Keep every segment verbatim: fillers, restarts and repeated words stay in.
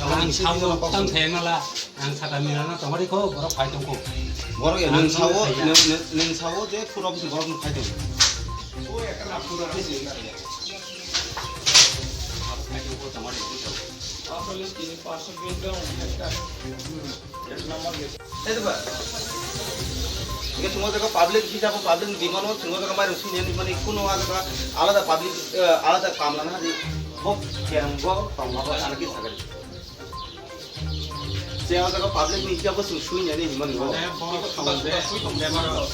Ang sabo tang thayang nala, ang saka mirana tongori ko, borok phai tongko. Borok ya, nwng sabo, nwng, nwng, nwng sabo je pura bisi borok nwng phai tong. Phai tongko tongori. Tei ba? Hingke chwng o jaga public hisabo public ni demand o chwng o jaga mairum sui nani mani kuno o jaga alada public, eh, alada kam lana di bo kiyang bo tong ma bo alada kisa gari. Je o jaga public ni hisabo chwng sui nani mani bo. Mane bo tong de, tong de maro.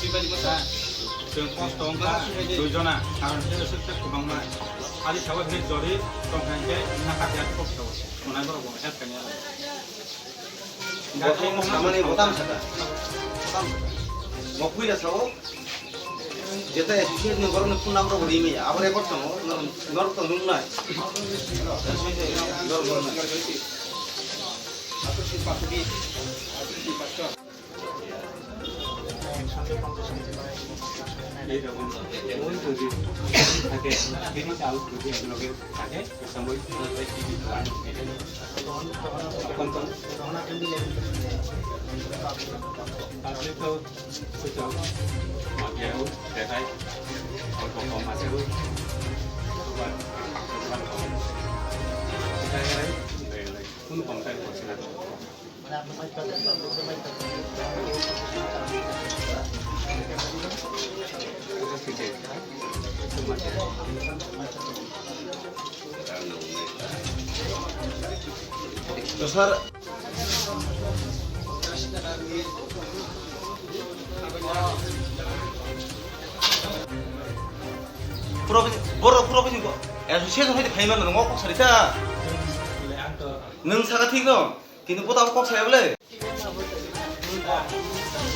Chwng kosto wngkha dui jona, karon khe aswk khe kwbangma. Ali sabo khe jori tong kha hingke nakha khe aswk kok sabo. Mwnai borok bo help kanya. Samani botam saka. Mokpui da sao. Jeta associate ni borok ni phone number bo rimai. Abo record tamo. Nor to nung nai. Nor nung nai. এইরকম ওই যদি থাকে, finish out যদি একলগে থাকে, সময় তখন তো তাহলে তো কিছু মাটিয়াও দেখায়, অল্প কম আছে, আবার কোনো কমপ্লেন করছে না। তো স্যার, পুরো বড় পুরো বড় association হইতে খাইমান না, ও কক্সা রিতা। নং সাকা ঠিক দো। কিন্তু বোতা কক্সা এবলে।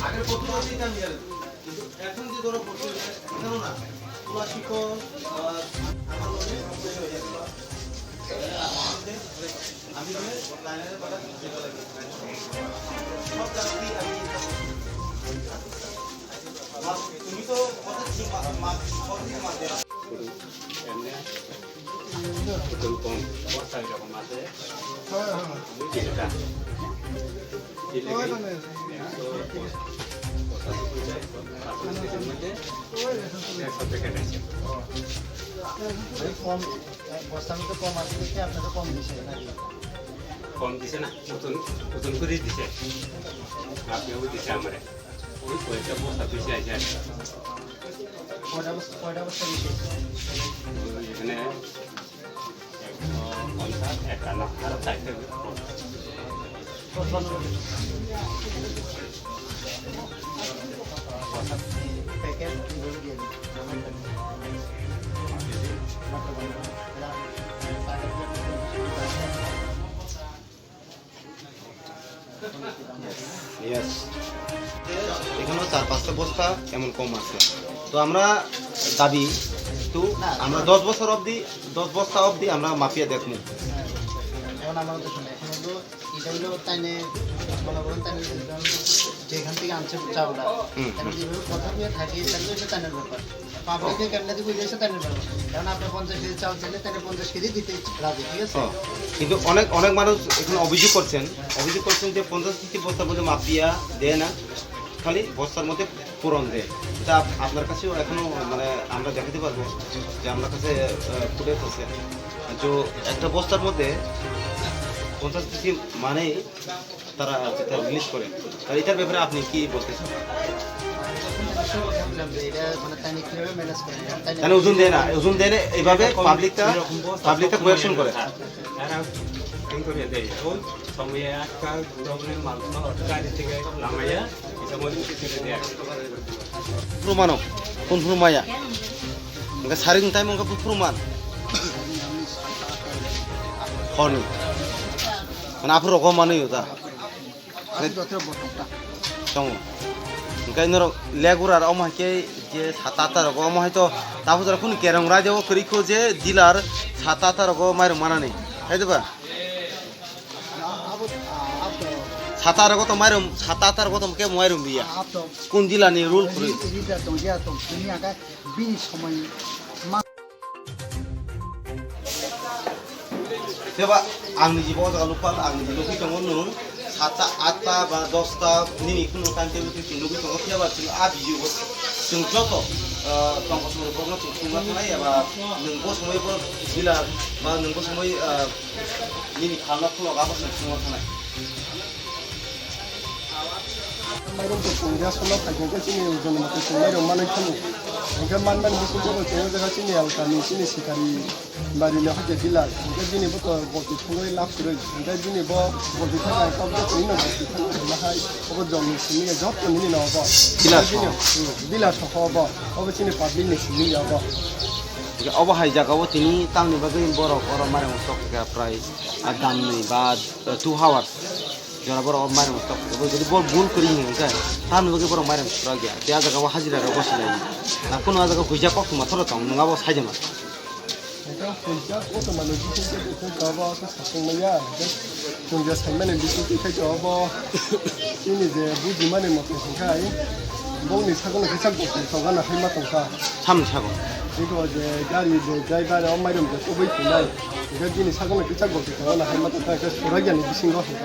আগের কত আছে এটা আমি জানি। কিন্তু এখন যে ধরো করতে হচ্ছে, জানো না? তোলা শিকল, আহ, আমার মনে হয় আমি মানে লাইনের বেলা বুঝতে পারি। সব জাতি আমি মা-, তুমি তো কথা কি মা-, মা-, কথা কি মানতে না? এমনি একদম কম, বস্তা এরকম আছে। হ্যাঁ, হ্যাঁ। বুঝলি এটা? এটা কি? একশো পঁচাশি পয়সা, পাঁচশো কেজির মধ্যে একশো প্যাকেট আছে। ওই কম, এক বস্তার মধ্যে কম আছে দেখে আপনাকে কম দিছে নাকি? কম দিছে না, ওজন, ওজন করেই দিছে। আপনিও দিছে আমারে। ওই কয়েকটা বস্তা বেশি আছে আর কি। কয়টা বস্তা, কয়টা বস্তা বেশি? ওই এখানে একশো পঞ্চাশ, একান্ন, আরো চারটে। প্যাকেট কিভাবে দিয়ে দেবো? Yes. এখানেও চার পাঁচটা বস্তা এমন কম আছে। তো আমরা দাবি, তো আমরা দশ বছর অবধি, দশ বস্তা অবধি আমরা মাপিয়া দেখবো। এখন আমাদের শুনে, এখন হলো, এটা হলো তাইনে, মনে করেন তাইনে যেখান থেকে আনছে চাউলটা, হুম, তাহলে হুম। যেভাবে কথা হয়ে থাকে, তাহলে হচ্ছে তাইনের ব্যাপার। পাবলিকে কেমনে দিব, এটা হচ্ছে তাইনের ব্যাপার। কারণ আপনি পঞ্চাশ কেজি চাউল চাইলে, তাহলে পঞ্চাশ কেজি দিতে রাজি, ঠিক আছে? ও, কিন্তু অনেক, অনেক মানুষ এখানে অভিযোগ করছেন, অভিযোগ করছেন যে পঞ্চাশ কেজি বস্তার মধ্যে মাপিয়া দেয় না, খালি বস্তার মধ্যে পূরণ দেয়। এটা আপ-, আপনার কাছেও এখনো, মানে, আমরা দেখাতে পারবো যে আমার কাছে, আহ, ফুটেজ আছে, যে একটা বস্তার মধ্যে পঞ্চাশ কেজি মানে তারা যেটা রিলিজ করে, আর এটার ব্যাপারে আপনি কি বলতে চান? তাহলে ওজন দেয় না, ওজন দেয় না, এইভাবে পাবলিকটা, পাবলিকটা কোয়েকশন করে। এরা ঠিক করে দেয়। ওই সময়ে একটা গুডাউনের মাল, মাল গাড়ি থেকে নামাইয়া, এটা মধ্যে কিছু করে দেয়। Puro mano, kun puro maya. Hingke saring tai mongke puro man. Honi. Mana aphuru rogo mano yo ta. Tongo. Hingke norok legur ar omo hai khe je sata ta rogo omo hai to tabu jora kunu kerong raida o kwrwi kho je dealer sata ta rogo mairum manani. Hai de ba? Sata rogo to mairum, sata ta rogo to ke mairum biya. Kun jila ni rule kwrwi? Bini somoi ma- Phiya ba ang niji bo o jaga nukha, ang niji nugwi tongo nwng satta, atta ba dosta nini kunu time table twi chwng nugwi tongo, phiya ba chwng a video bo chwng joto, ah, tongkol songkol borokno chwng thwngna thanai, eba nwng bo somoi bo dealer ba nwng bo somoi, ah, nini phalno khulok abo chwng thwngna thanai. Mairum to chwng ya sono khai khe chini jono mate chwng mairum manwi khani. Hingke man man bising jono chwng jaga chini alkani chini sikari bari no hake dealer. Hingke bini bo to bolti thangwi lab kwrwi. Hingke bini bo bolti thangwi kok joto ino bolti thangwi rwna hai. Obo jong ni simi ya joto nini no obo. Dealer Hingke bini, so. Hmm, dealer so obo. Obo chini public ni simi ya obo. Hingke obo hai jaga o tini tamni bagwi borok oro mairum sok kha prai a dam ni ba two hours. Jora borok o mairum tok, bo jodi bol bul kori hinwi khe, tamni bagwi borok mairum sura gya. Tei a jaga o hajira rok bosi lai. Na kuno a jaga huija kok tuma thoro tong, nwng abo sai de ma. Eka huija kok tuma no jisi se de ko ba sa sa tong maya. Tong ja sai mane bisu ki khai to bo. Ini je buji mane mo khai khai. Bong ni sago no kisa kok tong ga na hai ma tong kha. Sam sago. Iko je gari je driver o mairum je ko bai tunai. Ga bini sago no kisa kok tong ga na hai ma tong kha. Sura gya ni bisingo hai.